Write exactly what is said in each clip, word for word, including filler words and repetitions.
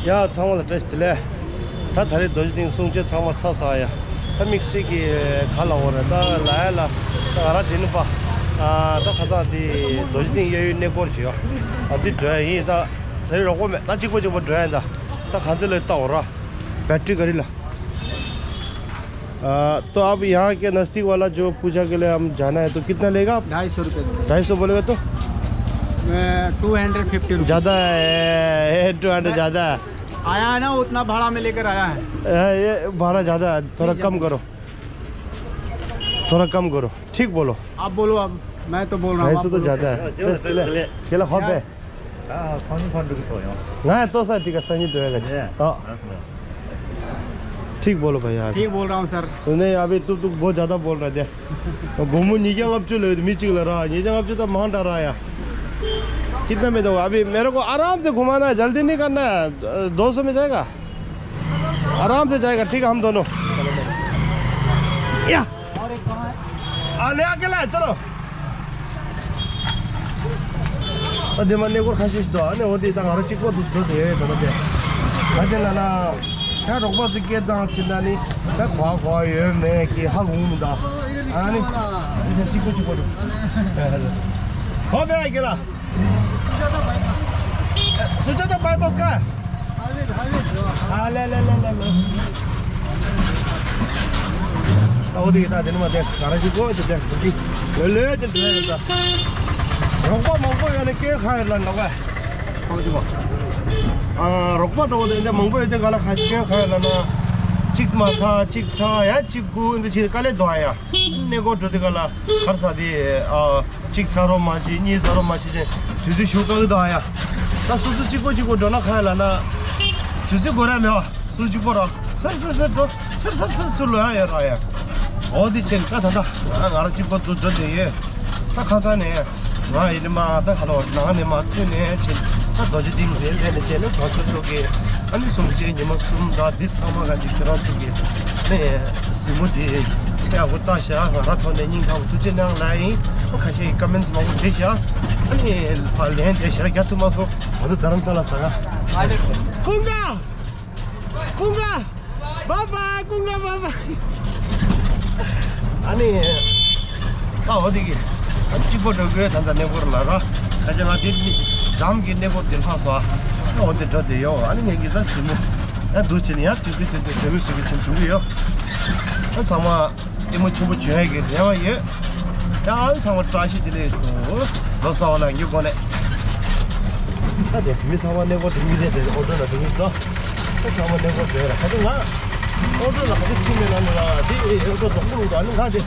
ཡ་ཚང་མ་ལ་བཀྲ་ཤིས་བདེ་ལེགས། ད་ད་རེས་རྡོ་རྗེ་གདན་གསུང་ཆོས་ཚང་མ་ཚར་སོང་ཡ། ད་དམིགས་བསལ་གྱི་ག་ལ་འོ་རེད་ད་ལ་ཡ་ལ་ད་ང་རང་དེ་ནི་པ། ད་ཁ་སང་དེ་རྡོ་རྗེ་གདན་གཡས་གཡོན་གནས་སྐོར་བྱས་ཡ། ཨ་དེ་འགྲོ་ཡ་ཡིན་ད། ད་རེས་རོགས་པ་མེད་ད་གཅིག་པ་གཅིག་པ་འགྲོ་ཡ་ཡིན་ད། ད་ག་ཚོད་ལ་ལྟ་འོ་ར། बैटरी करी ला। आ, तो अब यहाँ के नजदीक वाला जो पूजा के लिए हम जाना है तो कितना लेगा आप? ढाई सौ रुपये। ढाई सौ बोलेगा तो? Two hundred fifty rupees. ज़्यादा है, टू हंड्रेड ज़्यादा है। आया है ना, उतना भाड़ा में लेकर आया है। ए, ये भाड़ा ज़्यादा है, थोड़ा कम करो। थोड़ा कम करो, ठीक बोलो। आप बोलो, अब मैं तो बोल रहा हूँ। ढाई सौ तो ज़्यादा है। चले, चले। केला खाओ बे। हाँ, पानी फंड की तो यहाँ। हाँ, तो सर, ठीक है, सर, ये तो है। हाँ। ठीक बोलो भैया। ठीक बोल रहा हूँ सर। नहीं, अभी तू, तू बहुत ज़्यादा बोल रहा है। तो घूमो, नीचे आप चलो, नीचे लगा, नीचे आप तो मान डरा यार। कितना में दो? अभी मेरे को आराम से घुमाना है, जल्दी नहीं करना है। दो सौ में जाएगा, आराम से जाएगा। ठीक है, हम दोनों। या। आ, ले आके ला, चलो। ཨ་དེ་མ་གནས་སྐོར་ཁ་ཤས་ཤིག་འདུག་ཨ་ནི་འོ་དེ་ད་ང་རང་གཅིག་པོ་འདུག་འགྲོ་དེ་ཡོད་དོ་དེ། ད་དེ་ལ་ན་ད་རོགས་པ་ཚོ་སྐད་བཏང་ཕྱིན་ད་ནི་ད་གོ་གོ་ཡོད་མེད་ཀྱི་ཧ་གོ་མི་འདུག་ཨ་ནི་ད་གཅིག་པོ་གཅིག་པོ་འདུག་ཧོ་བེ་ཨ་གེ་ལ། सुजाता बाईपास का है। ཨ་ལེ་ལེ་ལེ་ལེ་ལེ། ཨོ་དེ་ད་དེ་ནི་མ་དེ་ག་ར་ཞིག་གོ་ཅི་དེ་ལེ་ལེ་དེ་འདྲ་ཡོད་ད། རོགས་པ་མང་པོ་ཡོད་ན་སྐྱོན་ག་ཡོད་ལ་ལོག་པ། ཨ་རོགས་པ་འགྲོ་དེ་འདྲ་མང་པོ་ཡོད་དེ་ག་ལ་ག་སྐྱོན་ག་ཡོད་ལ་ན། གཅིག་མ་ཚ་གཅིག་ཚ་ཡ་གཅིག་དགུ་འདི་ཕྱི་དཀའ་ལས་དོ་ཡ། གནས་སྐོར་འགྲོ་དེ་ག་ལ་གར་ས་དེ་ཨ། གཅིག་ཚ་རོགས་མ་བྱེད་གཉིས་ཚ་རོགས་མ་བྱེད་ཅེས་དུས་ཚོད་ཞུ་དཀའ་གི་དང་ཡ། ད་སོ་སོ་གཅིག་པོ་གཅིག་པོ་འགྲོ་ན་ཁ་ཡ་ལ་ན། དུས་ཚོད་འགོར་ཡ་མེད་བ་སོ་གཅིག་པོ་ར་སིར་སིར་སིར་འགྲོ་སིར་སིར་སིར་ཚུར་ལོག་ཡ་ཡོད་ར་ཡ། འོ་དེ་ཅན་ད་ད་ད་ང་རང་གཅིག་པོ་འདུག་འགྲོ་དེ་ཡོད། ད་ཁ་སང་ནས་ང་ཡིན་ནི་མ་ད་ཁ་ལོ་ནང་ནས་མ་ཐོན་ནས་ཅན་ད་རྡོ་རྗེ་གདན་རེད་ལས་ནས་ཅན་ནས་གྲོང་ཚོ་ཚོ་གི་ཨ་ནི་སུམ་ཅན་ཉི་མ་གསུམ་ད་འདི་ཚང་མ་ག་ཅིག་ཁྱེད་རང་ཚོ་གི་ནས། གཟིགས་མོ་དེ་ཡག་པོ་བལྟ་ཤག་ང་རང་ཐོག་ནས་སྙིང་ཐག་པ་ཐུགས་རྗེ་གནང་ལ་ཡིན། ཁ་ཤས་ཀྱིས་ཀ་མེན་ཊི་མང་པོ་བྲིས་ཤག་ཨ་ནི་ཕར་ལན་དེ་ཞེ་དྲག་རྒྱག་ཐུབ་མ་སོང་། ང་ཚོ་རྡ་རམ་ས་ལ་ཟ་ག་ཀུན་དགའ། ཀུན་དགའ། བཱའི་བཱའི། ཀུན་དགའ་བཱའི་བཱའི། ཨ་ནི་ད་འོ་དེ་གི་གཅིག་པོ་འགྲོ་དགོས་ད་ལྟ་གནས་སྐོར་ལ་ར། ཁ་ཆེ་ང་དེ་འགྲམ་གྱི་གནས་སྐོར་དེ་ལྷག་སོང་། ཨ་འོ་དེ་འགྲོ་དེ་ཡོད། ཨ་ནི་ངས་གི་ད་གཟིགས་མོ་ཡང་འདུག་བྱས་ནས་ཡང་དུས་ཚོད་དུས་ཚོད་ཟེར་མི་ཟེར་གི་ཆེན་བྱུང་གི་ཡོད། ཨ་ཚང་མ་ལྟད་མོ་ཆེན་པོ་བྱུང་ཡས་ཀྱི་རེ་བ་ཡོད། ཡང་ཨ་ཚང་མ་བཀྲ་ཤིས་བདེ་ལེགས་ཡོད། ལོ་གསར་བ་ལ་ངའི་སྒོ་ནས། ད་དེ་མི་ཚང་མ་གནས་སྐོར་འགྲོ་གི་རེད་དེ་ཨོ་ཊོ་ལ་འགྲོ་གི་འདུག་ད་ཚང་མ་གནས་སྐོར་འགྲོ་ཡ་ལ་ཁ་ཆེ་ང་ཨོ་ཊོ་ལ་ཁ་ཆེ་ཁྲིད་མེད་ལ་ནི་ལ་དེ་ཨོ་ཊོ་རྡོག་པོ་ལུག་ད་ནི་ང་དེ་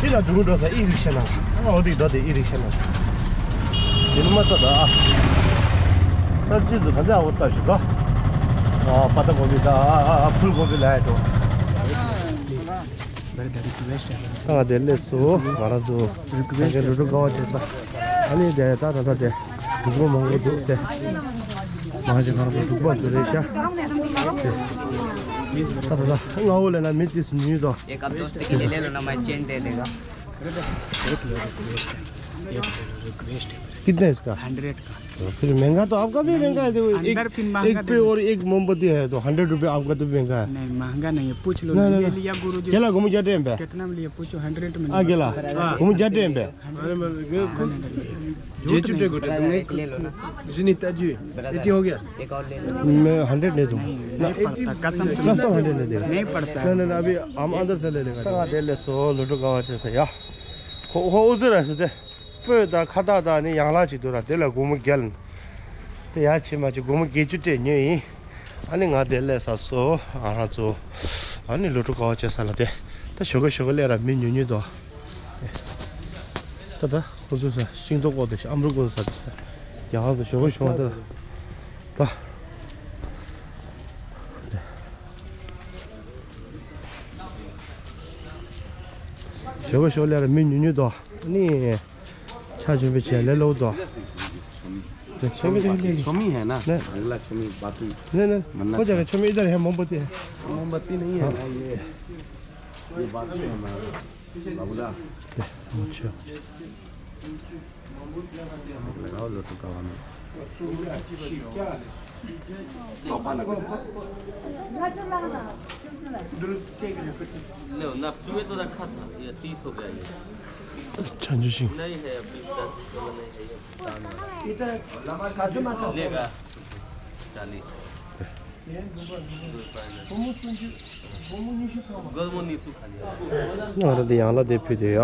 དེ་ལ་འགྲོ་གི་འགྲོ་ས་ཨི་རིག་ཤ་ན་ཨ་འོ་དེ་འགྲོ་དེ་ཨི་རིག་ཤ་ན། དེ་ནི་མ་ས་ད་ཨ། སབ་ཇི་ཚོ་ག་འདྲ་འོ་ལྟ་ཞིག་ག་ཨ་པ་ཏ་གོ་བི་ད་ཨ་ཨ་ཕུལ་གོ་བི་ལ་ཡ་འགྲོ། ད་ང་དེ་སླེབས་སོང་། ང་རང་ཚོ་ས་ཆ་ལུ་ཏུ་ཀ་བ་བྱེད་ས། ཨ་ནི་དེ་ད་ད་ད་དེ་འབྲུག་པ་མང་པོ་འདུག་དེ། མ་གཞི་ང་རང་ཚོ་འབྲུག་པ་ཚོ་རེད་ཤག་དེ་ད་ད་ད་ང་འོ་ལེ་ན་མི་དེ་སུ་མི་དོ། एक आप दोस्त के लिए ले लो ना, मैं चेन दे देगा। कितना है इसका? हंड्रेड का। तो फिर महंगा तो आपका भी महंगा है, देखो, एक, अंदर फिर महंगा एक पे देगा। और एक मोमबत्ती है, तो हंड्रेड रुपये आपका तो महंगा है। नहीं, महंगा नहीं है, पूछ लो, नहीं, नहीं, ले नहीं। लिया गुरुजी। केला घूम जाते हैं बे? कितना में लिए? पूछो, हंड्रेड में आ, नहीं। केला। हाँ। घूम जाते हैं बे? हंड्रेड में। अरे, मैं, मैं, हाँ, खुद नहीं, नहीं, नहीं। जे चुटे गोटे से नहीं। ले लो ना। जिनी ताजी। ब्रदर, एटी हो गया। एक और ले लो। मैं हंड्रेड नहीं दूँ। नहीं, नहीं पड़ता, कसम से। कसम हंड्रेड नहीं देगा। नहीं पड़ता है। नहीं, नहीं, नहीं, अभी हम अंदर से ले लेगा। ད་དེ་ལས་སོ་ལུ་ཏུ་ཀ་བ་བྱེད་ས་ཡ། ཁོ་ཁོ་འུ་ཚོ་ར་སུ་དེ། སྤོས་དང་ཁ་བཏགས་དང་ནི་ཡང་ལག་ཅིག་འདུག་ར། དེ་ལ་སྒོར་མོ་བརྒྱ་ལ། དེ་ཡ་ཆེ་མ་ཆེ་སྒོར་མོ་བརྒྱད་ཅུ་སྤྲད་ཉོས་ཡིན། ཨ་ནི་ང་དེ་སླེབས་ས་སོ་ང་རང་ཚོ་ཨ་ནི་ལུ་ཏུ་ཀ་བ་བྱེད་ས་ལ་དེ་ད་ཞོགས་ཀ་ཞོགས་ཀ་སླེབས་ར་མི་ཉུང་ཉུང་འདུག་ད་ད་ཁོ་ཚོ་ས་ཤིང་ཏོག་ཀོ་དེ་ཤ་ཨམ་རུ་ཀོ་ས་དེ་ས་ཡང་ང་ཚོ་ཞོགས་ཀ་ཞོགས་ཀ་ད་ད། ཞོགས་པ་ཞོགས་ལས་ར་མི་ཉུང་ཉུང་དོ། ནི། ཆ་ཆུན་པའི་ཆེ་ལས་ལོ་དོ། ཆོ་མི་ཆོ་མི་ཧེ་ན། ནི། ང་ལ་ཆོ་མི་བ་ཏི། ནི་ནི། ཁོ་ཅག་གི་ཆོ་མི་ཨི་དར་ཧེ་མོན་པོ་ཏི། མོན་པོ་ཏི་ནི་ཡེ་ན་ཡེ། ཡེ་བ་ཏི་ཧེ་མ། ལ་བུ་ལ། ནི་མོ་ཆོ། ལ་ལོ་ཏུ་ཀ་བ་ནི། लो ना, तुम्हें तो रखा था, ये तीस हो गया ये। चंजू सिंह। नहीं है अभी, दस रुपये नहीं है ये। इधर काजू मत लेगा। चालीस। ང་རང་འདི་ཡང་ལ་དེ་ཕུལ་དེ་ཡ།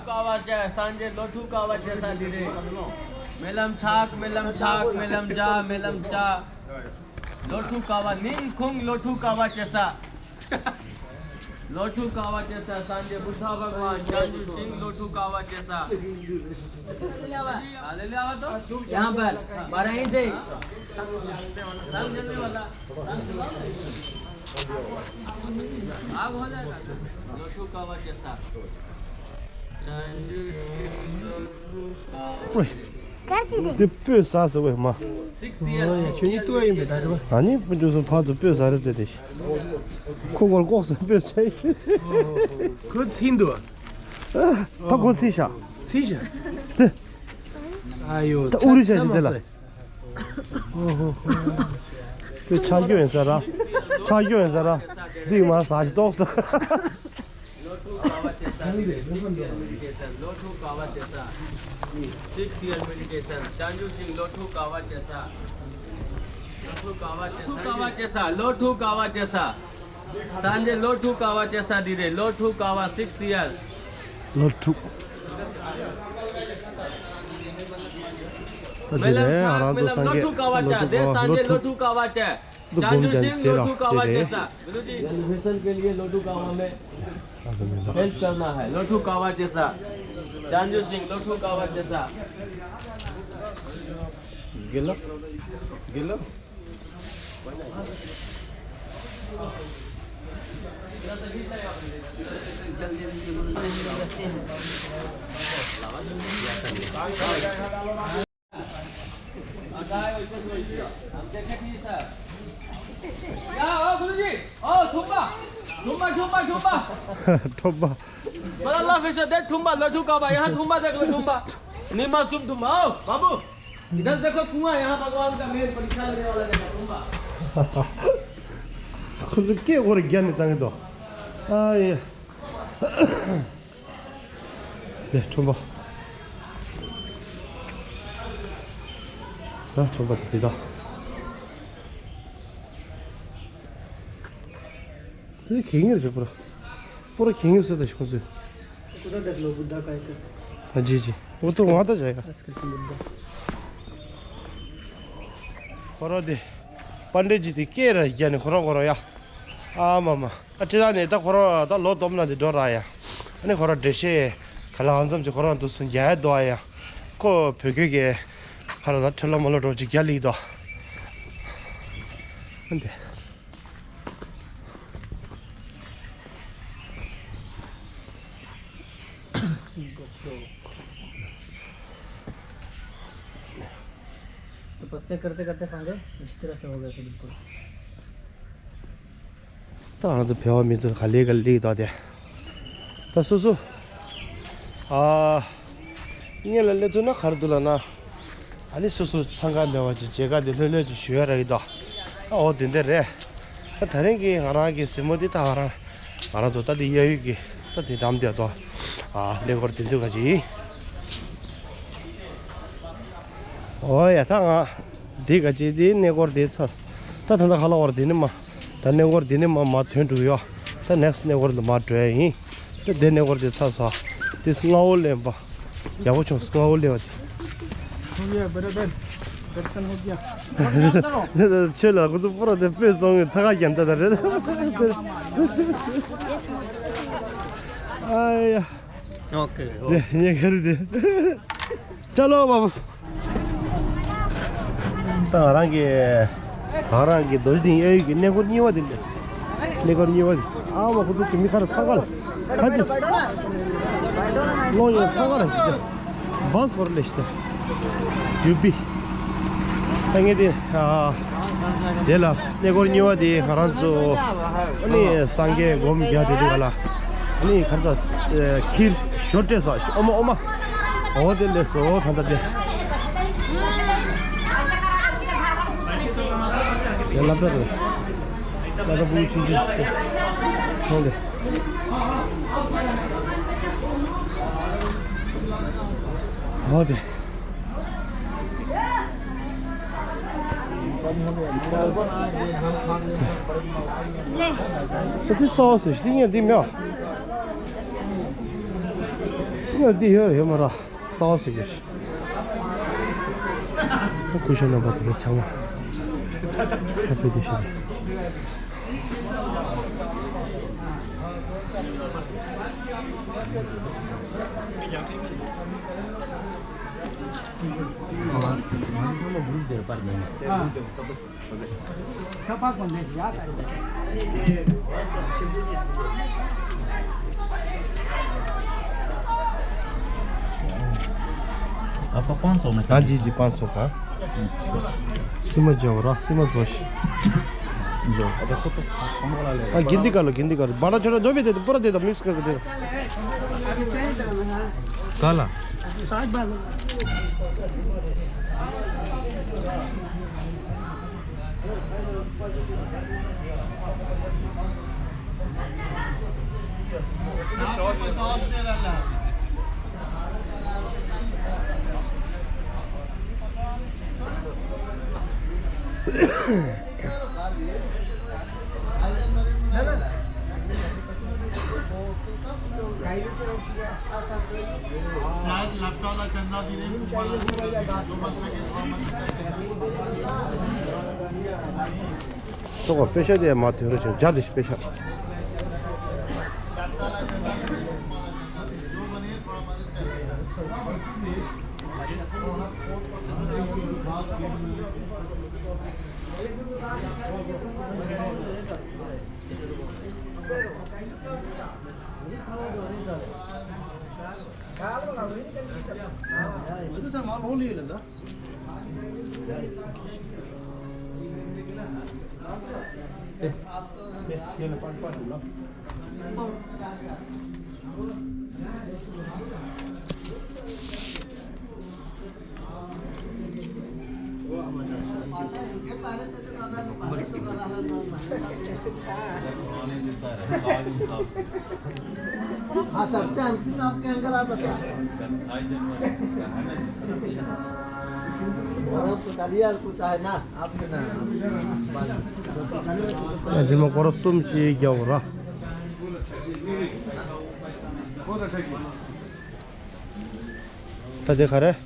ཀ་བ་ཅེ་སངས་རྒྱས་ལོ་ཐུག་ཀ་བ་ཅེ་ས་འདི་རེད། རྨི་ལམ་ཆགས་རྨི་ལམ་ཆགས་རྨི་ལམ་འཇའ་རྨི་ལམ་འཇའ། ལོ་ཐུག་ཀ་བ་ནིང་ཁུང་ལོ་ཐུག་ཀ་བ་ཅེ་ས། ལོ་ཐུག་ཀ་བ་ཅེ་ས་སངས་རྒྱས་བུདྡྷ་བྷ་ག་ཝཱན་བྱང་ཆུབ་ཤིང་ལོ་ཐུག་ཀ་བ་ཅེ་ས། हाँ, ले ले आओ तो। यहाँ पर बारह इंच है। आग हो जाएगा। लोटू कावा जैसा। འདི་སྤོས་ཟ་ཟེར་བས་མ། Six years. ཁྱོད་གཉིས་ལྟོས་ཡིན་པས་ད་དེ་བ། ཨ་ནི་སྤུན་ཆུང་ཚོ་ཕར་ཚུར་སྤོས་ཟ་རེད་ཟེར་ཏེ། ཁོ་སྒོར་ལྐོག་ཟ་སྤོས་ཟ་ཡིན། ཁོ་ཚིག་འདུག་ད་ཁོ་ཚིག་ཤག་ཚིག་ཤག་དེ། ཨ་ཡོ། ད་ཨུ་རི་ཤ་ཞིག་དེ་ལ། དེ་ཆ་རྒྱུ་ཡིན་ས་ར། ཆ་རྒྱུ་ཡིན་ས་ར། འདི་མ་ཟ་ཞིག་ཏོག་ས། Lotu Kawa Chesa, six year meditation, Lotu Kawa Chesa, six year meditation, Chanju Singh, Lotu Kawa Chesa, Lotu Kawa Chesa, Lotu Kawa Chesa, Lotu Kawa Chesa, Sanjay, Lotu Kawa Chesa, Dire, Lotu Kawa, six year. Lotu. Melam Chak, Melam, Lotu Kawa Cha, De Sanjay, Lotu Kawa Cha, Chanju Singh, Lotu Kawa Chesa. गुरुजी, जनरेशन के लिए लोटू कावा में हेल्प करना है। लोटू कावा जैसा, चांजू सिंह, लोटू कावा जैसा। गिलो, गिलो। या, ओ गुरुजी, ओ थुम्बा, थुम्बा, थुम्बा, थुम्बा। थुम्बा। बड़ा लाभ है सर, देख थुम्बा, लड्डू का भाई, यहाँ थुम्बा देख लो, थुम्बा। निम्मा सुम थुम्बा, आओ, बाबू, इधर देखो कुआं, यहाँ भगवान का मेन परीक्षा लेने वाला देखो, थुम्बा। खुद के और ज्ञान नहीं तंग तो। आ, ये। དེ་ཁྲོན་པ། ད་ཁྲོན་པ་དེ་དེ་དག་དེ་གད་སྙིགས་རེད། པོ་ར་པོ་ར་གད་སྙིགས་བཟོས་ད་ཤོག་ཚོས། पूरा देख लो बुद्धा का एक। हाँ जी जी। वो तो वहाँ तक जाएगा। संस्कृत बुद्धा। ཁོ་ར་དེ་པཎྜི་ཏ་ཇི་དེ་སྐད་ར་རྒྱ་ནི་ཁོ་ར་ཁོ་ར་ཡ། ཨ་མ་མ། ཨ་ཅེ་ད་ནས་ད་ཁོ་ར་ད་ལོ་སྡོམ་ན་འདི་འགྲོ་ར་ཡ། ཨ་ནི་ཁོ་ར་འགྲེལ་བཤད་ག་ལ་ཨང་ཙམ་ཅིག་ཁོ་ར་འདུག་སུ་རྒྱ་ཡ་འདུག་ཨ་ཡ། ཁོ་བོད་སྐད་ཀྱི་ཁ་ར་ད་ཁྲེ་ལོ་མ་ལོ་འགྲོ་ཅིག་རྒྱ་ལིག་དོ། ཨ་འདི། तपस्या करते करते सांगे इस तरह से हो गया था बिल्कुल। ད་ང་ཚོ་བོད་པ་མི་ཚོ་ག་ལེ་ག་ལེ་དོ་དེ། ད་སོ་སོ། ཨ། ངེད་ལ་སླེབས་ཐུབ་ན་ག་རེ་འདུག་ལབ་ན། ཨ་ནི་སོ་སོ་འཚང་ཁ་མེད་པ་ཅིག་མཇལ་ཁ་དེ་ལྷོད་ལྷོད་ཅིག་ཞུ་ཡ་ར་ཡིན་དོ། ཨ་འོ་དེ་འདྲ་རེད། ད་ད་རིང་གི་ང་རང་གི་གཟིགས་མོ་འདི་ད་ང་རང་ང་རང་ཚོ་ད་འདི་གཡས་གཡོན་གྱི་ད་འདི་འགྲམ་དེ་དོ། ཨ་གླེ་འཁོར་དེ་འདུག་ག་ཅིག་ཨོ་ཡ་ད་ང་འདི་ག་ཅིག་འདི་གནས་སྐོར་འདི་ཚར། ད་ད་ལྟ་ཁ་ལག་བར་འདི་ནི་མ། ད་གནས་སྐོར་འདི་ནི་མ་མ་ཐོན་འགྲོ་ཡོད། ད་ནེག་སི་གནས་སྐོར་འདི་མ་འགྲོ་ཡ་ཡིན། ད་འདི་གནས་སྐོར་འདི་ཚར་སོང་། འདི་སྔ་བོ་ལེན་པ། ཡག་པོ་བྱུང་སྔ་བོ་ལེན་པ་འདི། हो गया बराबर। दर्शन हो गया। ཁྱོད་ལ་ཁོ་ཚོ་པོ་ར་དེ་སྤོས་བཙོང་གི་ཚ་ཁ་རྒྱབ་ད་ད་རེད། ཨ་ཡ། ཨོ་ཀེ། ཉེ་ཁར་དེ། ཅ་ལོ་བ་བུ། ད་ང་རང་གི་ང་རང་གི་རྡོ་རྗེ་གདན་གཡས་གཡོན་གྱི་གནས་སྐོར་གཉིས་པ་དེ་འདྲ། གནས་སྐོར་གཉིས་པ་དེ། ཨ་མ་ཁོ་ཚོ་ཅི་མི་ཁ་ར་ཚ་ག་ལ་ཁ་ཅིག་ལོ་ཡོད་ཚ་ག་ལ་ཅིག་བཱས་སྐོར་ལས་ཤི་ད་ཡུ་པི། ད་ངས་དེ་ཨ་དེ་ལ་གནས་སྐོར་གཉིས་པ་དེ་ང་རང་ཚོ་ཨ་ནི་སངས་རྒྱས་སྒོམ་རྒྱག་དེ་དུས་ག་ལ་ཨ་ནི་ཁ་ཚ་ཁིར་ཞོ་སྤྲད་སོ་ཨོ་མ་ཨོ་མ། འོ་དེ་ལས་སོ་ད་ལྟ་དེ། ཡ་སློབ་གྲྭ་རེད། སློབ་གྲྭ་ཕྲུ་གུ་ཆུང་ཆུང་ཅིག་ཚོ། ཧོ་དེ། ཧོ་དེ། ལེ། ཁྱོད་དེ་སོ་སོ་ཞིག་དེ་ངས་འདི་མེད། ངས་འདི་ཡོད་ཡོད་མ་ར། སོ་སོ་ཞིག་ཡོད། ཁུ་ཤོ་ནང་པ་དེ་ལ་ཆང་མ། ཁ་ཕུད་དེ་ཞིག་རེད། आपका पाँच सौ में हाँ जी, जी, पाँच सौ का। सीमा जाओ रा, सीमा जोश। जो, अब खुद तो हम वाला ले। हाँ, गिनती कर लो, गिनती कर लो। बड़ा छोटा जो भी दे दो, पूरा दे दो, मिक्स करके दे दो। काला। शायद लपटाला चंदा दी ने कुमाला जो बस सके तो हम ཏོག་པེ་ཤ་དེ་མ་ཐོན་རུ་ཞིང་ཇ་དེ་ཤི་པེ་ཤ། हाँ, सबसे अंतिम आपके अंकल आप बता। और आपको तलियार कुछ है ना, आपके ना। ཨ་དེ་མ་སྐོར་གསུམ་ཅིག་རྒྱབ་ར། ད་དེ་ག་རེ།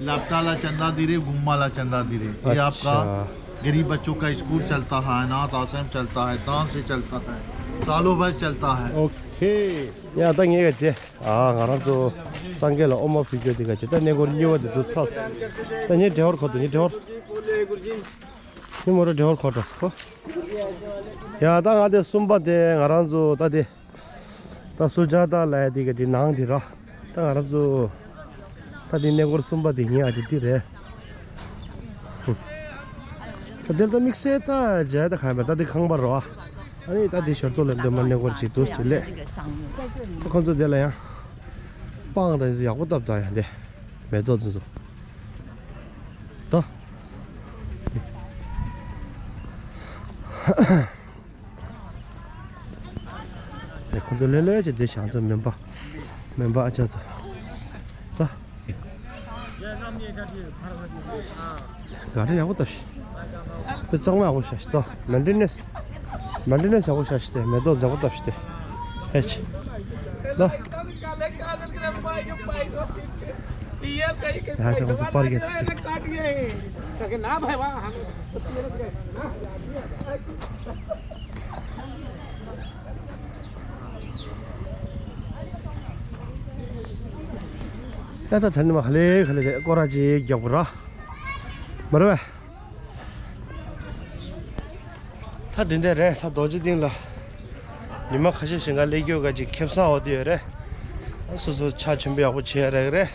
लपटा ला चंदा दे रहे, गुम्मा ला चंदा दे रहे। ये अच्छा। आपका गरीब बच्चों का स्कूल चलता है, अनाथ आश्रम चलता है, दान से चलता है, सालों भर चलता है। ओके। ཡ་ད་ངས་ག་ཅེ། ཨ་ང་རང་ཚོ་སངས་རྒྱས་ལ་ཨོ་མ་ཕུལ་རྒྱུ་དེ་ག་ཅེ། ད་གནས་སྐོར་གཉིས་པ་དེ་འདུག་ཚར། ད་ངས་འབྲེལ་བར་ཁོ་ད་ངས་འབྲེལ་བར། ངས་མོ་ར་འབྲེལ་བར་ཁོ་དྲག་སོ། ཡ་ད་ང་དེ་གསུམ་པ་དེ་ང་རང་ཚོ་ད་དེ། ད་སུ་ཇཱ་ཏཱ་ལ་ཡ་དེ་ག་དེ་ནང་དེ་ར། ད་ང་རང་ཚོ་ད་དེ་གནས་སྐོར་གསུམ་པ་དེ་ཡིན་ཨ་ཅེ་དེ་རེད། ད་དེར་ད་དམིགས་བསལ་ད་མཇལ་ད་ག་མེད། ད་དེ་ཁང་པ་རོ་ཨ། ཨ་ནི་ད་དེ་ཞོར་ཏོ་ལ་འདོན་མ་གནས་སྐོར་བྱེད་དུས་ཅི་ལས། ད་ཁོང་ཚོ་དེ་ལ་ཡང་སྤང་ད་ཡག་པོ་བཏབ་ད་ཡང་དེ་མེ་ཏོག་ཚོ་ཚོ་ད། དེ་ཁོང་ཚོ་ལེ་ལོས་ཀྱི་དེ་བྱང་ཚོ་མེན་པ། མེན་པ་ཨ་ཅག་ཚོ། ད། ག་རེ་ཡག་པོ་ལྟ་ཞིག་དེ་གཙང་མ་ཡག་པོ་བྱ་ཞིག་ད། མེན་ཊེ་ནེནས། མེན་ཊེ་ནེནས་ཡག་པོ་བྱ་ཞིག་དེ་མེ་ཏོག་ཡག་པོ་ལྟ་ཞིག་དེ། ཧེ་ཆི། ད། ཡ་ཁྱོད་ཚོ་པར་རྒྱག་ཞིག་དེ། ཨ་ད་ད་ནི་མ་ཧ་ལེ་ཧ་ལེ་སྐོར་ར་ཅིག་རྒྱག་པ་ར། མ་རེད་པས། ད་དེ་འདྲ་རེད། ད་རྡོ་རྗེ་གདན་ལ་ཉི་མ་ཁ་ཤས་ཞིག་ག་སླེབས་རྒྱུ་ག་ཅིག་ཁེ་བཟང་འོ་དེ་ཡོད་རེད། སོ་སོ་ཕྱག་ཆེན་པོ་ཡག་པོ་བྱེད་ཡ་རེད་རེད།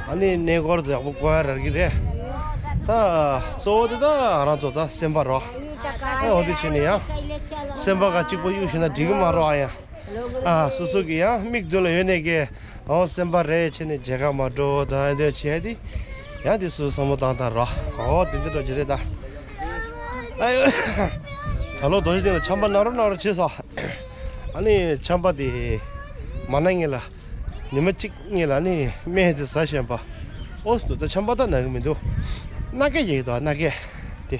ཨ་ནི་གནས་སྐོར་དུ་ཡག་པོ་སྐོར་ཡ་རག་གི་རེད། ད་གཙོ་བོ་དེ་ད་ང་རང་ཚོ་ད་སེམས་པ་རོ། ཨ་འོ་དེ་བྱས་ནས་ཡང་སེམས་པ་ག་གཅིག་པོ་གཡུག་ཤེས་ན་འགྲིག་གི་མ་རོ་ཨ་ཡང་། ཨ་སོ་སོ་གི་ཡང་མིག་མདུན་ལ་ཡོད་ནས་ཀྱི་ཨོ་སེམས་པ་རེ་བྱས་ནས་མཇལ་ཁ་མ་འགྲོ་ད་འདི་བྱས་ཏེ་ཡང་དེ་སུ་བསམ་བློ་བཏང་བཏང་རོ། ཨོ་དེ་འདི་འགྲོ་རྒྱུ་རེད་ད། ཨ་ཡོ། ད་ལོ་རྡོ་རྗེ་གདན་ལ་ཆམ་པ་ན་རོ་ན་རོ་བྱས་སོང་། ཨ་ནི་ཆམ་པ་དེ་མ་ན་ངེད་ལ་ཉི་མ་གཅིག་ངེད་ལ་ཨ་ནི་སྨན་དེ་ཟ་བཞིན་པ། ཨོ་སི་ཏུ་ད་ཆམ་པ་ད་ན་གི་མི་འདུག། སྣ་སྐད་རྒྱག་གི་འདུག། སྣ་སྐད་དེ།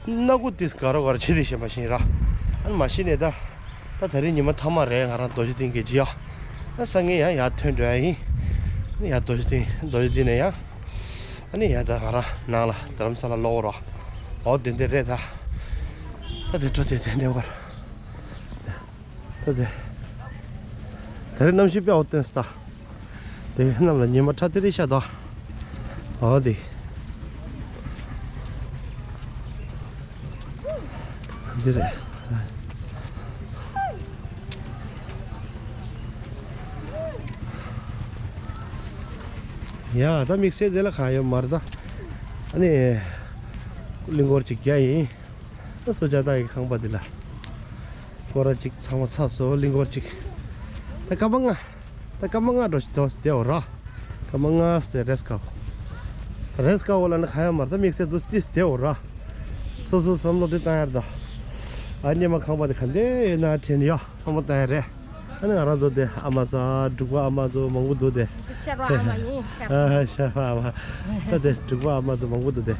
སྣ་ཁུག་དེ་ག་རོ་ག་རོ་བྱེད་དེ་བཞིན་པ་ཞིག་ར། ཨ་ནི་མ་གཞི་ནས་ད། ད་ད་རིང་ཉི་མ་མཐའ་མ་རེད། ང་རང་རྡོ་རྗེ་གདན་གྱི་ཇི་ཡ། ད་སང་ཉིན་ཡང་ཡར་ཐོན་འགྲོ་ཡ་ཡིན། ཨ་ནི་ཡར་རྡོ་རྗེ་གདན་རྡོ་རྗེ་གདན་ནས་ཡང་། ཨ་ནི་ཡ་ད་ང་རང་ནང་ལ་རྡ་རམ་ས་ལ་ལོག་རོགས། འོ་དེ་འདྲ་རེད་ད། ད་དེ་འགྲོ་དེ་དེ་འདྲ་བར། ད་དེ། ད་རེས་གནམ་གཤིས་དཔེ་འོ་བསྟན་སྟ། དེ་གནམ་ལ་ཉི་མ་ཁྲ་ཏི་རི་ཤ་དོ། འོ་དེ། འདི་རེད། ཡ་ད་དམིགས་བསལ་དེ་ལ་གང་ཡོད་མ་རེད་ད། ཨ་ནི། གླིང་སྐོར་ཅིག་རྒྱག་ཡིན། ད་སོ་ཇ་ད་ཡི་ཁང་པ་འདི་ལ། སྐོར་ར་ཅིག་ཚང་མ་ཚར་སོང་གླིང་སྐོར་ཅིག། ད་སྐར་མ་ལྔ། ད་སྐར་མ་ལྔ་འགྲོ་ཞིག་འདུག་སྟེ་འོ་ར། སྐར་མ་ལྔ་སྟེ་རེས་ཀ་བོ། རེས་ཀ་བོ་ལ་ནི་གང་ཡང་མ་རེད་ད། དམིགས་བསལ་འདུག་སྟེ་སྟེ་འོ་ར། སོ་སོ་བསམ་བློ་དེ་བཏང་ཡར་ད། ཨ་ཉི་མ་ཁང་པ་དེ་ག་འདྲ་ཡོད་ན་དྲན་ཡ་བསམ་བློ་བཏང་ཡ་རེད། ཨ་ནི་ང་རང་ཚོ་དེ་ཨ་མ་ཚ་འབྲུག་པ་ཨ་མ་ཚོ་མང་པོ་འདུག་དེ། ཤར་བ་ཨ་མ་ཡིན་ཤར་བ། ཨ་ཤར་བ་ཨ་མ། ད་དེ་འབྲུག་པ་ཨ་མ་ཚོ་མང་པོ་འདུག་དེ།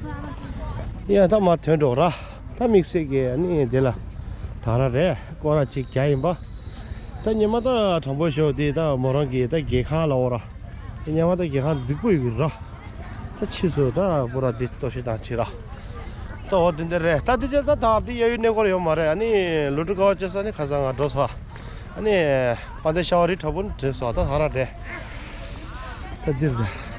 ཡ་ད་མ་ཐོན་འགྲོ་ར། ད་དམིགས་བསལ་གྱི་ཨ་ནི་དེ་ལ་ད་ར་རེད། སྐོར་ར་ཅིག་རྒྱག་ཡིན་པ། ད་ཉི་མ་ད་དྲང་པོ་ཤོད་དེ་ད་མོ་རང་གི་ད་རྒྱལ་ཁང་ལ་འོ་ར། ཉི་མ་ད་རྒྱལ་ཁང་རྫིག་པོ་ཡོད་གི་ར། ད་ཕྱིས་སུ་ད་པུ་ར་འདི་ལྟོ་ཤི་དང་ཕྱི་ར། ད་འོ་དེ་འདྲ་རེད། ད་དེ་ཅེར་ད་ད་དེ་གཡས་གཡོན་གནས་སྐོར་ཡོད་མ་རེད། ཨ་ནི་ལུ་ཀྲུ་ཀའོ་ཅེ་ས་ནི་ཁ་སང་ང་འགྲོ་སོང་། ཨ་ནི་དཔལ་ལྡན་ཤ་བ་རི་བྲག་ཕུག་འདྲེས་སོང་ད་ཧ་ར་རེད། ད་འདིར་རེད།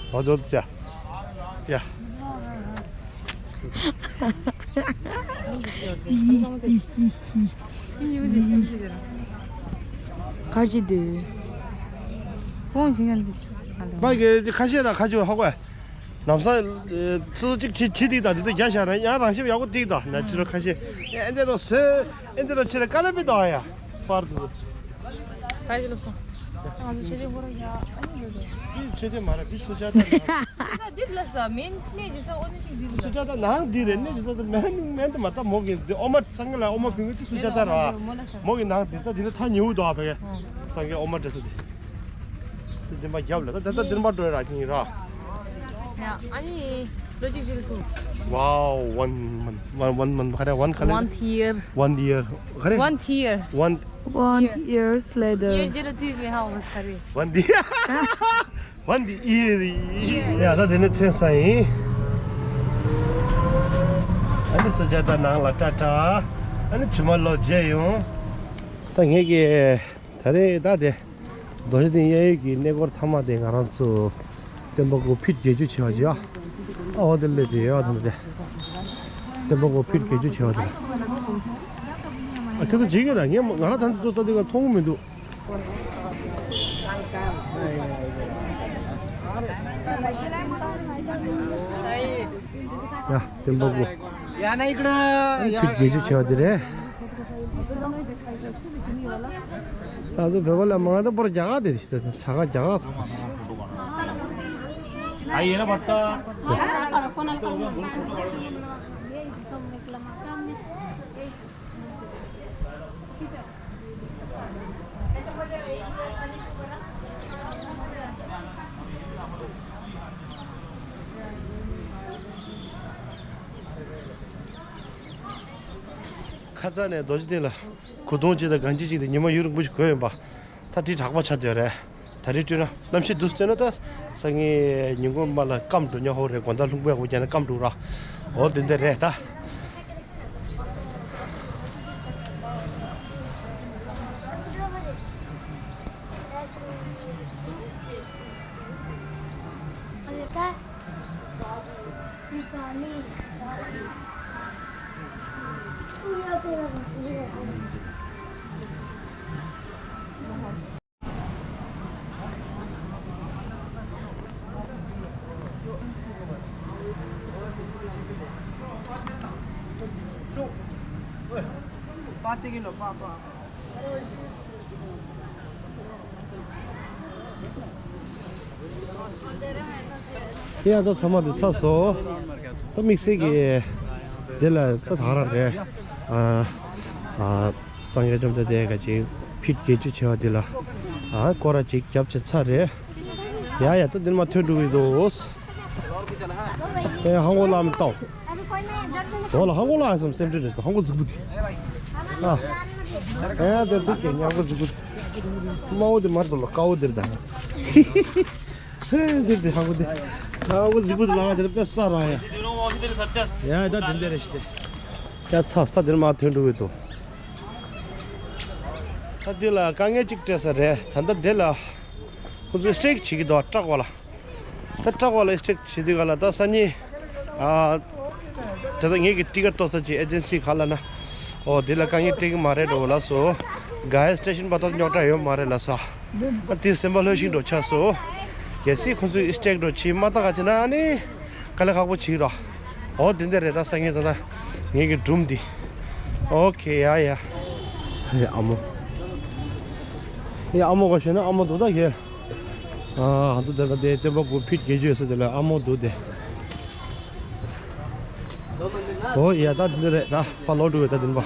ཨ་ཅོ་ཙི་ཡ། ཡ། ག་ཅི་འདུག་ཁོང་ཁྱེད་ཀྱང་འདུག་ཁ་ཤས་ར་ཁ་ཅོ་ཧ་གོ། ལམ་སང་ཚོ་གཅིག་ཁྱི་ཁྱི་ཏིག་དང་དེ་ཚོ་རྒྱ་བཞག་ན་ཡང་རང་ཤེས་ཡག་པོ་ཏིག་དང་ན་ཅི་རོ་ཁ་ཤས་ཨེ་འདི་རོ་སེ་ཨེ་འདི་རོ་ཆེ་ར་ཀ་ལ་པི་དང་ཡ་པར་དུ། ད་ཅི་ལོབས་སོང་། ང་ཚོ་ཆེ་ཏིག་ཧོ་ར་ཡ་ཨ་ནི་ཡོད་རེད། འདི་ཆེ་ཏིག་མ་རེད། འདི་སུ་ཇ་ད་རེད། ད་འདི་ལ་ས་མིན་ནས་ཇི་ས་ཨོ་ནི་ཅིག་འདི་སུ་ཇ་ད་ནང་འདི་རེད། ནས་ཇི་ས་ད་མེན་མེན་དུ་མ་ད་མོ་གི་འདི་ཨོ་མ་སང་གི་ལ་ཨོ་མ་ཕུང་གི་འདི་སུ་ཇ་ད་ར་མོ་གི་ནང་འདི་ད་འདི་ལ་ཐ་ཉིའུ་དོ་ཨ་ཕ་གི་སང་གི་ཨོ་མ་འདྲེ་སུ་འདི། དེ་འདི་མ་རྒྱབ་ལ་ད་ད་ད་འདི་མ་འགྲོ་ཡ་ར་ཁྱིང་ར། ཡ་ཨ་ནི་ལོ་གཅིག་ཅིག་ལ་ཐུག Wow, one month, one, one month, ཁ་རེ་one color? One year. One year. ཁ་རེ། One year. One One years later. Year ཅིག་ལ་ཐུག་མི་ཧ་གོ་ས་རེད། One year. One year. ཡ་ད་དེ་ནི་ཐོན་ས་ཡིན། ཨ་ནི་སུ་ཇ་ད་ནང་ལ་ཏྲ་ཏྲ། ཨ་ནི་ཇུ་མ་ལོ་མཇལ་ཡོང་། ད་ངེད་ཀྱི་ད་རེས་ད་དེ། རྡོ་རྗེ་གདན་གཡས་གཡོན་གྱི་གནས་སྐོར་ཐ་མ་དེ་ང་རང་ཚོ་སྟོན་པ་སྐུ་ཕིཊ་བརྒྱད་ཅུ་བྱས་པ་ཅིག་ཨ། ཨ་འོ་དེ་སླེབས་དེ་ཡོད་དམ་དེ། སྟོན་པ་སྐུ་ཕིཊ་བརྒྱད་ཅུ་བྱས་པ་དེ། ཨ་ཁྱོད་ཚོ་བྱེད་ཀྱི་ར་ངས་ང་རང་ད་ཚོ་ལྟ་དུས་ཀ་མཐོང་གི་མི་འདུག། ཡ་སྟོན་པ་སྐུ། ཡ་ན་ཡིག་ན་ཡ་ཕིཊ་བརྒྱད་ཅུ་བྱས་པ་དེ་རེད། ད་ཚོ་བོད་པ་ལ་མང་ད་པོར་རྒྱ་གར་དེ་ཞིག་ད་ཆ་ག་རྒྱ་གར་ས། ཨ་ཡེ་ན་བར་ད། ཁ་ཚ་ནས་རྡོ་རྗེ་གདན་ལ་གོས་ཐུང་གཅིག་དང་གང་ཅི་གཅིག་དང་ཉི་མ་ཡུན་རིང་པོ་ཞིག་གོན་ཡིན་པ། ད་དེ་དྲག་པོ་ཆགས་བསྡད་རེད། ད་རེས་བལྟས་ན་གནམ་གཤིས་འདུག་བལྟས་ན་ད་སང་ཉིན་ཉིན་གུང་མ་ལ་སྐམ་འགྲོ་ཉག་ཧོ་རེད། དགོང་དག་རླུང་པོ་ཡག་པོ་བརྒྱབ་ན་སྐམ་འགྲོ་ར། འོ་དེ་འདྲ་རེད་ད། ཡ་ད་ཚང་མ་འདི་ཚར་སོང་། ད་དམིགས་བསལ་གྱི་འདི་ལ་ད་ད་རང་རེད། ཨ་ཨ་སངས་རྒྱས་བཅོམ་ལྡན་འདས་ཀྱི་ཅིག་ཕིཊ་བརྒྱད་ཅུ་བྱས་པ་འདི་ལ་ཨ་སྐོར་ར་ཅིག་བརྒྱབ་བྱས་ཚར་རེད། ཡ་ཡ་ད་འདིར་མ་ཐོན་འགྲོ་གི་འདུག་ཨེ་ཧང་གོ་ལ་མི་བཏང་། འོ་ལ་ཧང་གོ་ལ་ཧ་སམ་སེམས་ཁྲལ་རེད་དོ། ཧང་གོ་རྫིག་པོ་དེ། ཨ་ཨེ་དེ་འདུག་གི་ཉག་གོ་རྫིག་པོ་དེ། དམའ་བོ་དེ་མར་དོ་ལ་དཀར་བོ་དེར་ད། ཧེ་དེར་དེ་ཧང་གོ་དེ། ཧང་གོ་རྫིག་པོ་དེ་ལ་དེར་དཔེ་ས་ར་ཡ། ཡ་ད་དེ་འདྲ་རེད་ཤི་དེ། ཡ་ཚ་ས་དེར་མ་ཐོན་འགྲོ་གི་འདུག་ད་འདི་ལ་དཀའ་ངལ་གཅིག་འཕྲད་ས་རེད། ད་ལྟ་འདི་ལ་ཁོ་ཚོས་སི་ཊེག་བྱེད་ཀྱི་འདུག་ཊག་པ་ལ། ད་ཊག་པ་ལ་སི་ཊེག་བྱེད་དུས་ག་ལ་ད་སང་ཉིན་ཨ་ད་ལྟ་ངེད་ཀྱི་ཊི་ཀེ་ཊི་ཏོག་ཙམ་ཅིག་ཨེ་ཇེན་སི་ག་ལ་ན། ཨོ་འདི་ལ་དཀའ་ངལ་འཕྲད་ཀྱི་མ་རེད་འགྲོ་ལ་སོ། ག་ཡ་སི་ཊེ་ཤན་པ་ད་རྙོག་དྲ་ཡོད་མ་རེད་ལ་ས། ཨ་དེ་སེམས་པ་ལྷོད་ཤིང་འགྲོ་ཆགས་སོ། གལ་སྲིད་ཁོ་ཚོས་སི་ཊེག་འགྲོ་བྱེད་མ་ཐག་ག་བྱེད་ན་ཨ་ནི། དཀའ་ལས་ཁག་པོ་བྱེད་རོགས། ཨོ་དེ་འདྲ་རེད། ད་སང་ཉིན་ད་ལྟ་ངེད་ཀྱི་སྒྲུང་འདི། ཨོ་ཁེ་ཡ་ཡ། ཡ་ཨ་མོ། ཡ་ཨ་མོ་ག་ཤེས་ན་ཨ་མོ་འདུག་ད་ཁེ། ཨ་འདུག་དེ་ལ་དེ་སྟོན་པ་དགུ་ཕིཊ་བརྒྱད་ཅུ་ཡོད་ས་དེ་ལ་ཨ་མོ་འདུག་དེ། ཨོ་ཡ་ད་དེ་འདྲ་རེད། ད་ཕར་ལོག་འགྲོ་ཡོད་ད་དེ་འདྲ།